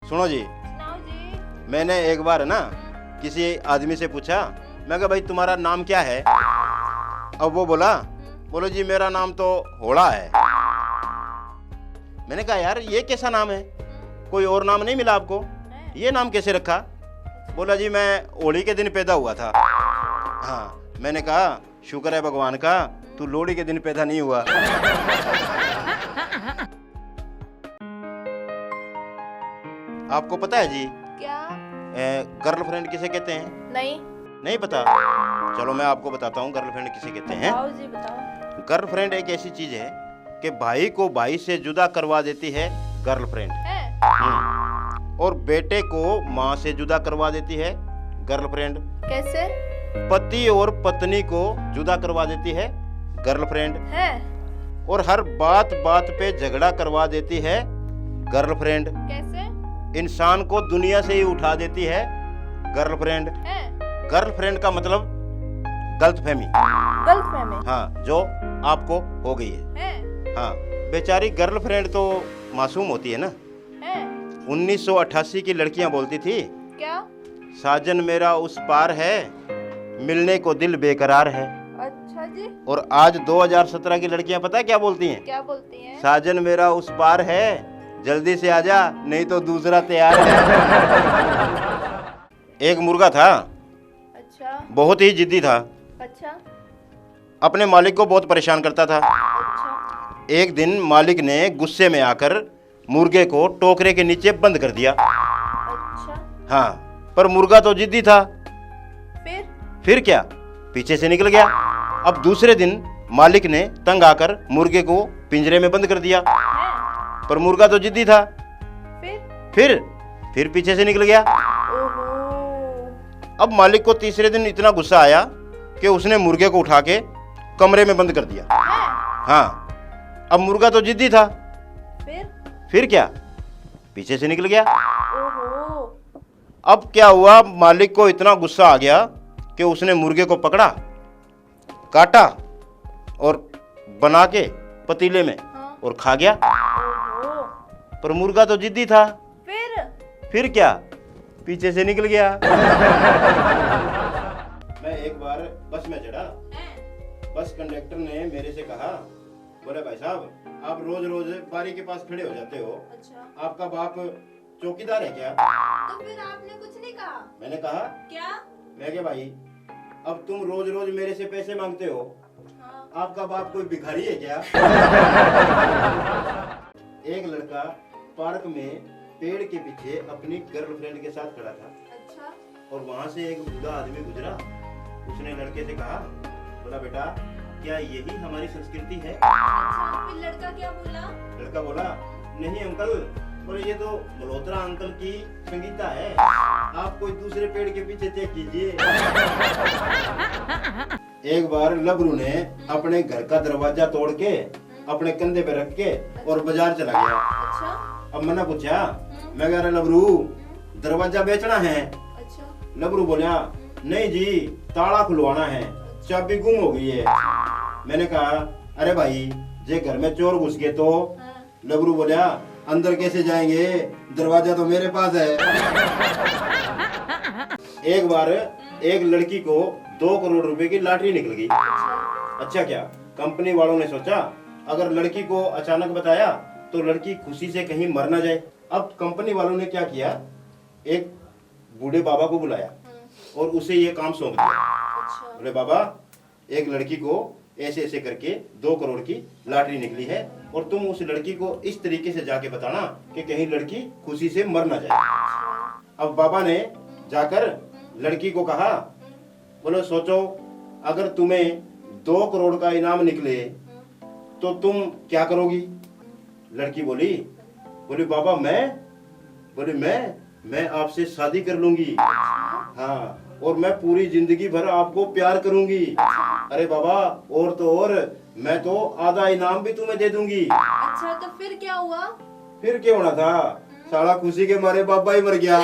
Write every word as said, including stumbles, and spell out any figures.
सुनो जी, सुनाओ जी। मैंने एक बार ना किसी आदमी से पूछा, मैं कहा, "भाई, तुम्हारा नाम क्या है?" अब वो बोला, "बोलो जी, मेरा नाम तो होला है।" मैंने कहा, "यार, ये कैसा नाम है? कोई और नाम नहीं मिला आपको? ये नाम कैसे रखा?" बोला, "जी, मैं होली के दिन पैदा हुआ था।" हाँ, मैंने कहा, "शुक्र है भगवान का, तू लोहड़ी के दिन पैदा नहीं हुआ।" आपको पता है जी, क्या? गर्लफ्रेंड किसे कहते हैं? नहीं। नहीं पता? चलो, मैं आपको बताता हूँ गर्लफ्रेंड किसे कहते हैं। बताओ जी, बताओ। गर्लफ्रेंड एक ऐसी चीज है कि भाई को भाई से जुदा करवा देती है गर्लफ्रेंड। है? हम्म। और बेटे को माँ से जुदा करवा देती है गर्लफ्रेंड। कैसे? पति और पत्नी को जुदा करवा देती है गर्लफ्रेंड। है? और हर बात बात पे झगड़ा करवा देती है गर्लफ्रेंड। कैसे? इंसान को दुनिया से ही उठा देती है गर्लफ्रेंड। है? गर्लफ्रेंड का मतलब गलतफहमी। गलतफहमी। हाँ, जो आपको हो गई है। है? हाँ, बेचारी गर्लफ्रेंड तो मासूम होती है ना। है? उन्नीस सौ अट्ठासी की लड़कियां बोलती थी, क्या? "साजन मेरा उस पार है, मिलने को दिल बेकरार है।" अच्छा जी। और आज दो हज़ार सत्रह की लड़कियां पता है क्या बोलती हैं? क्या बोलती हैं? "साजन मेरा उस पार है, जल्दी से आजा, नहीं तो दूसरा तैयार है।" एक मुर्गा था, अच्छा। बहुत ही जिद्दी था, अच्छा। अपने मालिक को बहुत परेशान करता था। अच्छा। एक दिन मालिक ने गुस्से में आकर मुर्गे को टोकरे के नीचे बंद कर दिया। अच्छा। हाँ, पर मुर्गा तो जिद्दी था। फिर? फिर क्या, पीछे से निकल गया। अब दूसरे दिन मालिक ने तंग आकर मुर्गे को पिंजरे में बंद कर दिया। हैं? पर मुर्गा तो जिद्दी था। फिर? फिर, फिर पीछे से निकल गया। ओहो। अब मालिक को तीसरे दिन इतना गुस्सा आया कि उसने मुर्गे को उठा के कमरे में बंद कर दिया। हैं? हाँ, अब मुर्गा तो जिद्दी था। फिर? फिर क्या, पीछे से निकल गया। ओहो। अब क्या हुआ, मालिक को इतना गुस्सा आ गया कि उसने मुर्गे को पकड़ा, काटा और बना के पतीले में, हाँ। और खा गया। ओहो। पर मुर्गा तो जिद्दी था। फिर? फिर क्या, पीछे से निकल गया। मैं एक बार बस में चढ़ा। हैं? बस कंडक्टर ने मेरे से कहा, बोले, "भाई साहब, आप रोज रोज बारी के पास खड़े हो जाते हो। अच्छा। आपका बाप चौकीदार है क्या?" तो फिर आपने कुछ नहीं कहा? मैंने कहा, क्या? मैं क्या भाई, अब तुम रोज रोज मेरे से पैसे मांगते हो, हाँ। आपका बाप कोई भिखारी है क्या? एक लड़का पार्क में पेड़ के पीछे अपनी गर्लफ्रेंड के साथ खड़ा था। अच्छा। और वहां से एक बूढ़ा आदमी गुजरा, उसने लड़के से कहा, बोला, "बेटा, क्या यही हमारी संस्कृति है?" अच्छा, फिर लड़का क्या बोला? लड़का बोला, "नहीं अंकल, पर ये तो मल्होत्रा अंकल की संगीता है, आप कोई दूसरे पेड़ के पीछे चेक कीजिए।" एक बार लबरू ने अपने घर का दरवाजा तोड़ के अपने कंधे पे रख के और बाजार चला गया। अच्छा। अब मैंने पूछा, हम्म। मैं कह रहा, "लबरू, हम्म। दरवाजा बेचना है?" अच्छा। लबरू बोला, हम्म। "नहीं जी, ताला खुलवाना है, अच्छा। चाबी गुम हो गई है।" मैंने कहा, "अरे भाई, जे घर में चोर घुस गए तो?" हाँ। लबरू बोला, "अंदर कैसे जाएंगे, दरवाजा तो मेरे पास है।" एक बार एक लड़की को दो करोड़ रुपए की लॉटरी निकल गई। अच्छा। अच्छा क्या, कंपनी वालों ने सोचा, अगर लड़की को अचानक बताया तो लड़की खुशी से कहीं मर ना जाए। अब कंपनी वालों ने क्या किया, एक बूढ़े बाबा को बुलाया हम्म। और उसे ये काम सौंप दिया। अच्छा। बोले, "बाबा, एक लड़की को ऐसे ऐसे करके दो करोड़ की लॉटरी निकली है और तुम उस लड़की को इस तरीके से जाके बताना कि कहीं लड़की खुशी से मर ना जाए।" अब बाबा ने जाकर लड़की को कहा, बोले, "सोचो, अगर तुम्हें दो करोड़ का इनाम निकले तो तुम क्या करोगी?" लड़की बोली, बोली, "बाबा, मैं?" बोली, "मैं, मैं आपसे शादी कर लूंगी। हाँ, और मैं पूरी जिंदगी भर आपको प्यार करूंगी। अरे बाबा, और तो और, मैं तो आधा इनाम भी तुम्हें दे दूंगी।" अच्छा, तो फिर क्या हुआ? फिर क्या होना था? साला खुशी के मारे बाबा ही मर गया।